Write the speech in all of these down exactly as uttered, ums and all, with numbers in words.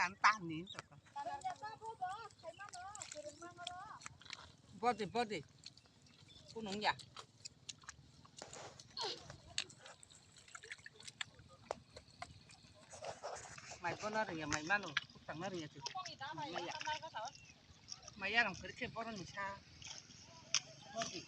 Tan tan ni to. Body, body. Kunung ya. Mai bono rwngya, mai mano, tangna rwngya twi. Mai ya. Mai ya rang phirkhe boroni sa. Body.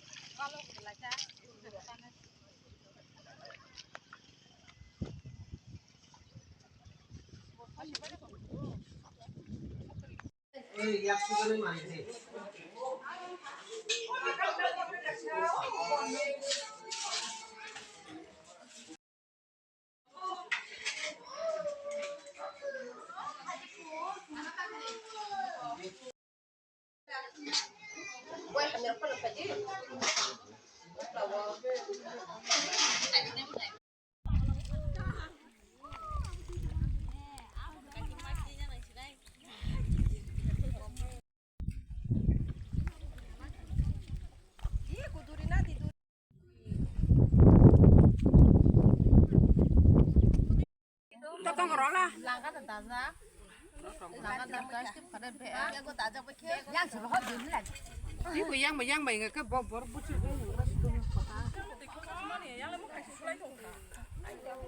Yang bai yang bai ke bo bor bucu.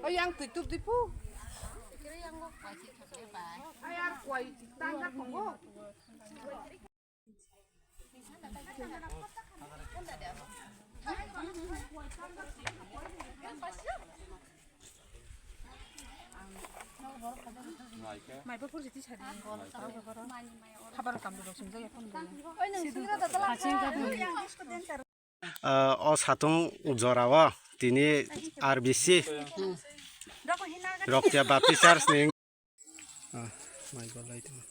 Oh, yang tutup di pu. Ayar kuai tangga tongo. Maiba purjiti sadi. Habar kam do sumjak ya phone. Ah, o satung jorao tini R B C Roktia Baptist Church ni. Ah, mai gol lai tong.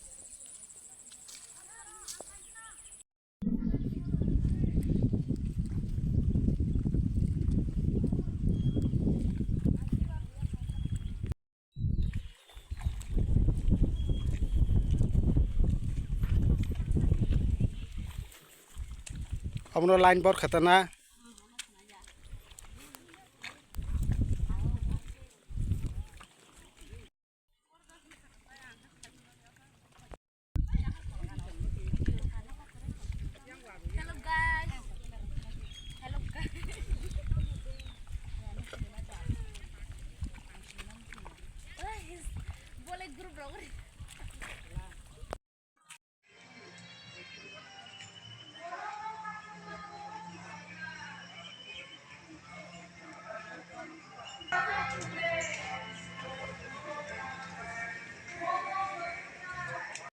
Abono line bor khatana. Hello guys. Hello guys. Guys, boleh group dong.